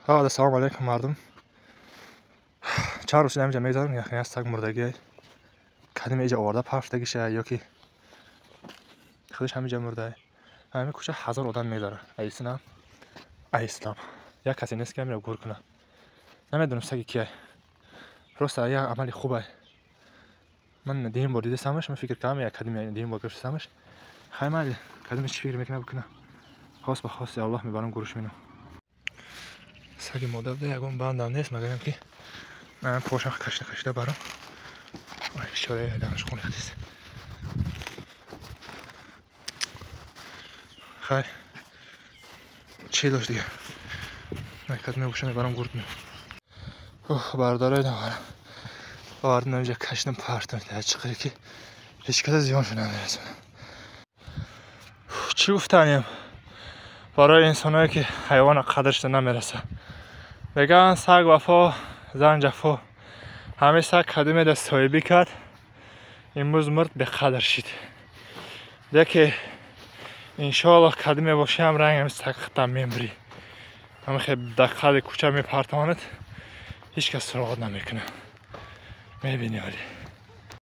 Ассалому алайкум, мардум. Чанд рӯз шуда ҳаминҷа мегзарам, яхе саг мурдагиай. Кадиме иҷа оварда парфтагиша ё ки худаш ҳаминҷа мурдай. Ҳамин кӯча ҳазор одам мегзара. Айсинам, айслам. Як касе нест, ки ҳаминро гур кунад. Намедонам, саги кияй. Просто як амали хубай. Ман дуюм бор дидасамаш, ман фикр кардам, як кадиме дуюм бор гирифтасамаш. Хай, майли, кадиме чӣ фикр мекунад, бикунад. Хос ба хости Аллоҳ мебарам, гурш минам. Саги модар буда, ягон бандам нест, магарам ки пошам кашида кашида барам. Бечора, данаш хун рехтист. Хай, чӣ дошт дига? Кадиме боша, мебарам, гурд мебарам. Бародарои наварам. Овардам, инҷа кашидам, партам, чиқаре ки ҳеҷ каса зиёншо намерасонам. Чӣ гуфтанем барои инсоное, ки ҳайвона қадршда намераса? Мегӯянд, саг вафо, зан ҷафо. Ҳамин саг кадиме да соҳибӣ кард, имрӯз мурд, беқадр шид. Яке, иншоаллоҳ, кадиме бошиам, ранг ҳами саг худтам мемирӣ. Ҳамихе дар қадри кӯча мепартонад, ҳеҷ кас суроғат намекунад. Мебинӣ ҳоле.